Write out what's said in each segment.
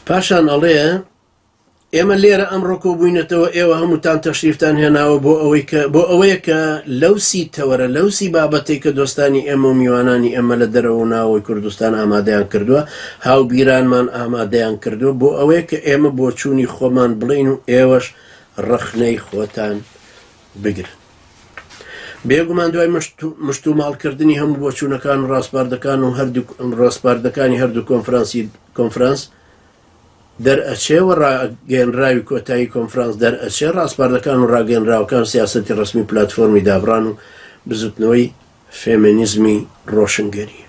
پاشان ئەڵێ ئێمە لێرە ئەمڕۆ کۆبووینەتەوە ئێوە هەمووتان تەشریفتان هێناوە بۆ ئەوەی کە بۆ ئەوەیە کە لەو سی تەوەرە لەو سی بابەتەی کە دۆستانی ئێمە و میوانانی ئێمە لە دەرەوە و ناوەوەی کوردستان ئامادەیان کردووە هاوبیرانمان ئامادەیان کردووە بۆ ئەوەیە کە ئێمە بۆچوونی خۆمان بڵێین و ئێوەش ڕەخنەی خۆتان بگرن. بێگومان دوای مشتوماڵکردنی هەموو بۆچوونەکان و ڕاسپاردەکان و هەردوو ڕاسپاردەکانی هەردوو کۆنفرانسی کۆنفرانس دەرئەچێ و ڕاگەیەنراوی کۆتایی کۆنفرانس دەرئەچێ، ڕاسپاردەکان و ڕاگەیەنراوەکان سیاسەتی ڕەسمی پلاتفۆرمی دابڕان و بزوتنەوەی فێمێنیزمی ڕۆشنگەری.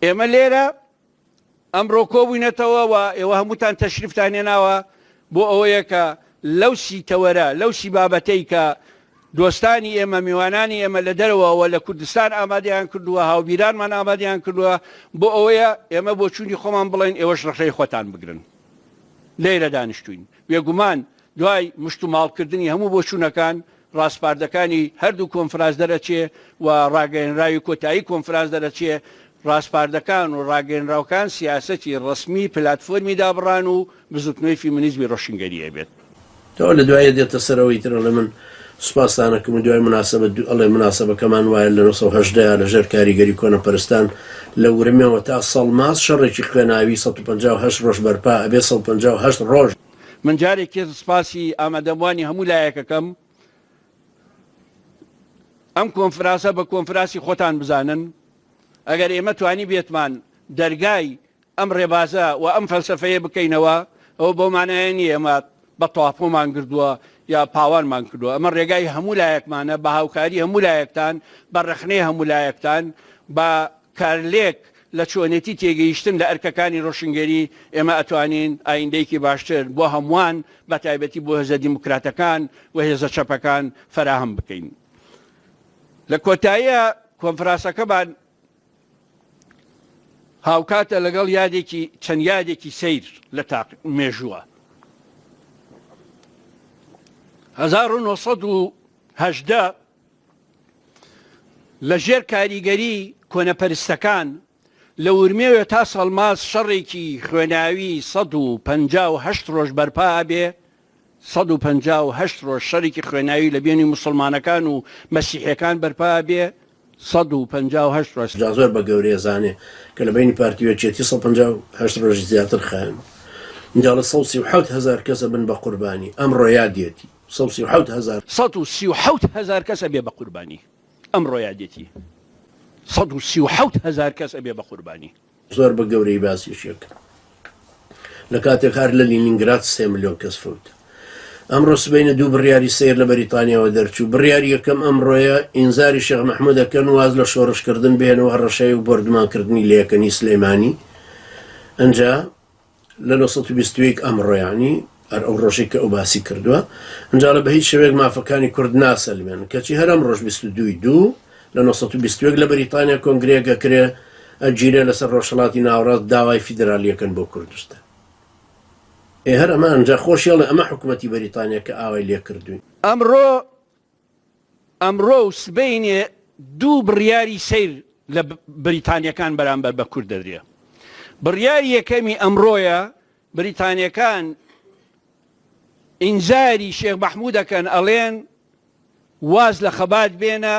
ئێمە لێرە ئەمڕۆ کۆبووینەتەوە و ئێوە هەمووتان تەشریفتان هێناوە بۆ ئەوەیە کە لەو سی تەوەرە، لەو سی بابەتەی کە دۆستانی ئێمە، میوانانی ئێمە لە دەرەوە و لە کوردستان ئامادەیان کردووە، هاوبیرانمان ئامادەیان کردووە، بۆ ئەوەیە ئێمە بۆچوونی خۆمان بڵێین، ئێوەش ڕەخنەی خۆتان بگرن. لێرە دانیشتووین. بێگومان دوای مشتوماڵکردنی هەموو بۆچوونەکان، ڕاسپاردەکانی هەردوو کۆنفراس دەرەچێ و ڕاگەیەنراوی کۆتایی کۆنفراس دەرەچێ، ڕاسپاردەکان و ڕاگەیەنراوکان سیاسەتی ڕەسمی پلاتفۆرمی دابڕان و بزوتنەوەی فیمنیزمی ڕۆشنگەری ئەبێت. ئەوە لە دوایە دێتە سەرەوە ئیتر ئەڵێ من سوپاستان ئەکەم و دوای موناسەبە ئەڵێ موناسەبەکەمان وایە لە 918 لە ژێر کاریگەری کۆنەپەرستان لە ورمێوە تا سەڵماس شەڕێکی خوێناوی 158 ڕۆژ بەرپا ئەبێ 158 ڕۆژ. من جارێکی تر سپاسی ئامادەبووانی هەموو لایەک ئەکەم. ئەم کۆنفراسە بە کۆنفراسی خۆتان بزانن. ئەگەر ئێمە توانیبێتمان دەرگای ئەم ڕێبازە و ئەم فەلسەفەیە بکەینەوە، ئەوە بەو مانایە نییە ئێمە بە تاپۆمان گردووە یا پاوانمان کردووە. ئەمە ڕێگای هەموو لایەکمانە، بە هاوکاری هەموو لایەکتان، بە ڕەخنەی هەموو لایەکتان، بە کارلێک لە چۆنێتی تێگەیشتن لە ئەرکەکانی ڕۆشنگەری، ئێمە ئەتوانین ئایندەیەکی باشتر بۆ هەمووان، بە تایبەتی بۆ هێزە دیموکراتەکان و هێزە چەپەکان فەراهەم بکەین. لە کۆتاییا کۆنفراسەکەمان هاوکاتە لەگەڵ یادێکی چەند یادێکی سەیر لە تاق مێژووە. 1918 لە ژێر کاریگەری کۆنەپەرستەکان لە ورمێوێ تا سەڵماس شەڕێکی خوێناوی 158 ڕۆژ بەرپا ئەبێ، 158 ڕۆژ شەڕێکی خوێناوی لە بێنی موسڵمانەکان و مەسیحیەکان بەرپا ئەبێ، 158 ڕۆژ. جا زۆر بە گەورەی ئەزانێ کە لە بەینی پارتی و یەکێتی 158 ڕۆژی زیاتر خایاند. ئینجا ئەڵێ 137 هەزار کەس ئەبن بە قوربانی. ئەمڕۆ یادیەتی. 137 هەزار. 137 هەزار کەس ئەبێ بە قوربانی. ئەمڕۆ یادیەتی. 137 هەزار کەس ئەبێ بە قوربانی. زۆر بە گەورەی باسیشی ئەکەن. لە کاتێک هەر لە لینینگراد سێ ملیۆن کەس فەوتە. ئەمڕۆ سبەینە دوو بڕیاری سەیر لە بەریتانیاوە دەرچوو. بڕیاری یەکەم ئەمڕۆیە ئینزاری شێخ مەحمود ئەکەن واز لە شۆڕشکردن بهێنە و هەڕەشەی و بۆردومانکردنی لێکەنی سلێمانی. ئەنجا لە 921 ئەمڕۆ یانی هەر ئەو ڕۆژەی کە ئەو باسی کردووە ئەنجا ئەڵێ بە هیچ شێوەیەک مافەکانی کورد ناسەلمێن کەچی هەر ئەمڕۆش 22 دوو لە 921 لە بەریتانیا کۆنگرەیەک ئەکرێ ئەگیرێ لەسەر ڕۆژهەڵاتی ناوەڕاست داوای فیدرالیەکەن بۆ کوردستان ئێ هەر ئەمە ئەنجا خۆشی ئەڵێ ئەمە حکوومەتی بەریتانیا کە ئاوای لێ کردوین. ئەمڕۆ ئەمڕۆ و سبەینێ دوو بڕیاری سەیر لە بریتانیەکان بەرامبەر بە کورد دەدرێ. بڕیاری یەکەمی ئەمڕۆیە بریتانیەکان ئینزاری شێخ مەحمود ئەکەن ئەڵێن واز لە خەبات بێنە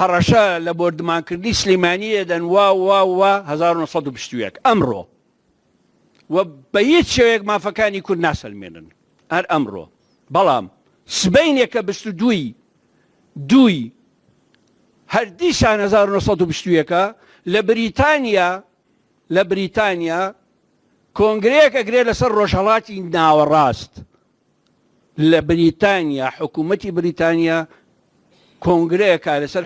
هەڕەشە لە بۆردمانکردنی سلیمانی ئەدەن وا وا وا 1921 ئەمڕۆ و بە هیچ شێوەیەک مافەکانی کورد ناسەلمێنن هەر ئەمڕۆ بەڵام سبەینێ کە 22 ی دووی هەر دیسان 1921 لە بریتانیا لە بریتانیا کۆنگرەیەک ئەگرێ لەسەر ڕۆژهەڵاتی ناوەڕاست لە بریتانیا حکوومەتی بریتانیا کۆنگرەیەکە لەسەر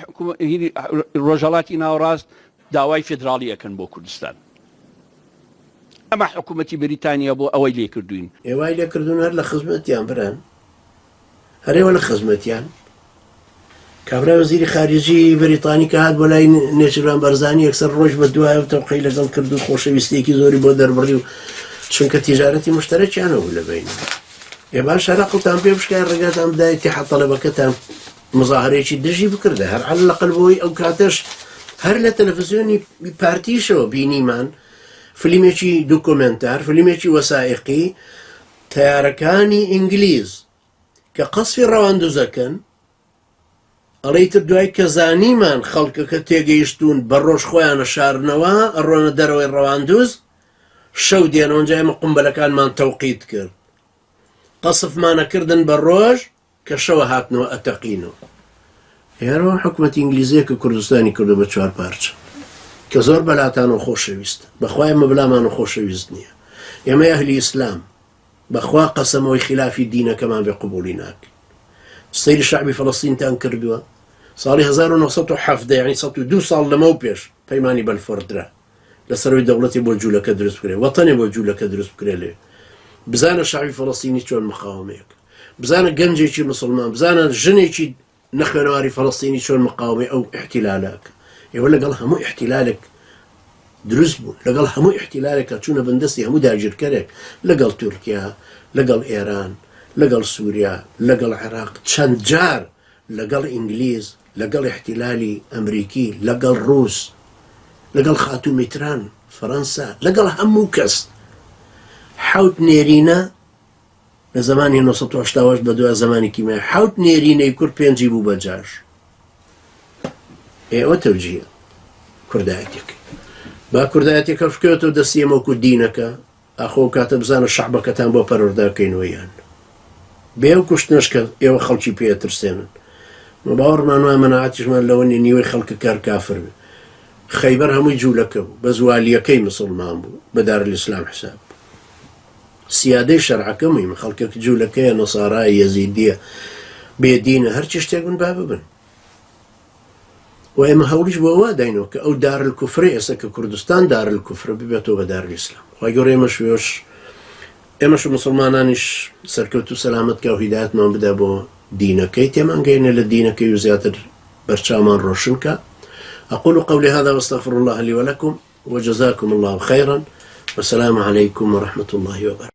ڕۆژهەڵاتی ناوەڕاست داوای فیدراڵی ئەکەن بۆ کوردستان ئەمە حکوومەتی بریتانیا بۆ ئەوەی لێ کردوین. ئێ وای لێ کردوون هەر لە خزمەتیان بران هەر ئێوە لە خزمەتیان کابرای وەزیری خارجی بەریتانی کە هات بۆ لای نێچیرڤان بارزانی یەکسەر ڕۆژ بە دوای و تەوقەی لەگەڵ کرد و خۆشەویستیەکی زۆری بۆ دەربڕی و چونکە تیجارەتی مشتەرەکیان هەبوو لە بین ئێ باش هەر عەقڵتان پێ بشکای ڕێگاتان بدایە ئیتیحاد تەلەبەکەتان مزاهرەیەکی دژی بکردە هەر عەلەقەل بۆی ئەو کاتەش هەر لە تەلەفزیۆنی پارتیشەوە بینیمان. فلیمێکی دوکۆمێنتار، فلیمێکی وەسائیقی، تەیارەکانی ئینگلیز کە قەسفی ڕەواندوز ئەکەن، ئەڵێ ئیتر دوای کە زانیمان خەڵکەکە تێگەیشتوون بە ڕۆژ خۆیان ئەشارنەوە ئەڕۆنە دەرەوەی ڕەواندوز، شەو دێنەوە، ئینجا ئێمە قومبەلەکانمان تەوقیت کرد، قەسفمان ئەکردن بە ڕۆژ، کە شەوە هاتنەوە ئەتەقینەوە. ئێرەوە حکومەتی ئینگلیزیە کە کوردستانی کردو بە چوار پارچە کە زۆر بەلاتانەوە خۆشەویستە بەخوا ئێمە بلامانەوە خۆشەویست نییە ئێمە ئەهلی ئیسلام بەخوا قەسەمەوەی خلافی دینەکەمان بێ قبولی ناکەین سەیری شعبی فەڵەستینتان کردووە ساڵی 1970 یعنی 102 ساڵ لەمەو پێش پەیمانی بەلفۆر درا لەسەرەوەی دەوڵەتی بۆ جوولەکە دروست بکرێ وەتەنێ بۆ جوولەکە دروست بکرێ لێ بزانە شعبی فەڵەستینی چۆن مقاومەیەک بزانە گەنجێکی مسلمان بزانە ژنێکی نەخوێنەواری فەڵەستینی چۆن مقاومەی ئەو ئیحتیلالەکە ئێوە لەگەڵ هەموو ئیحتیلالێک دروست بوون لەگەڵ هەموو ئیحتیلالێک کە چوونە بندەستی هەموو داگیرکەرێک لەگەڵ تورکیا لەگەڵ ئێران لەگەڵ سووریا لەگەڵ عێراق چەند جار لەگەڵ ئینگلیز لەگەڵ ئیحتیلالی ئەمریکی، لەگەڵ ڕووس، لەگەڵ خاتوو میتران، فەرەنسا، لەگەڵ هەموو کەس. حەوت نێرینە لە زەمانی 988 بەدوا زەمانی کیمیای حەوت نێرینەی کورد پێنجی بوو بە جاش. ئێوە تەوجیە کوردایەتەکەی. با کوردایەتەکە بکەوێتەوە دەستی ئێمە وەکو دینەکە ئاخۆ ئەو کاتە بزانە شەعبەکەتان بۆ پەروەردە ئەکەینەوە یان نا. بێ ئەو کوشتنەش کە ئێوە خەڵکی پێ ئەترسێنن. مە باوەڕمان وایە مەناعەتیشمان لەوە نیە نیوەی خەڵکەکە هەر کافر بێ. خەیبەر هەمووی جوولەکە بوو بەس والیەکەی مسوڵمان بوو بە دارالاسلام حساب بوو. سیادەی شەرعەکە مهمە خەڵکەک جوولەکەیە نەسارایە یەزیدیە بێدینە هەرچی شتێک بن با ببن. و ئێمە هەوڵیش بۆ ئەوە داینەوە کە ئەو دارالکوفرەی ئێستا کە کوردستان دارالکوفرە ببێتەوە بە دارالئیسلام. خوای گەورە ئێمەش وێش ئێمەش و مسوڵمانانیش سەرکەوتوو سەلامەت کا و هیدایەتمان بدا بۆ دینەکەی تێمان گەیەنێ لە دینەکەی و زیاتر بەرچاومان ڕۆشن کا. أقول قولي هذا واستغفر الله لي ولكم وجزاكم الله خيرا والسلام عليكم ورحمة الله وبركاته.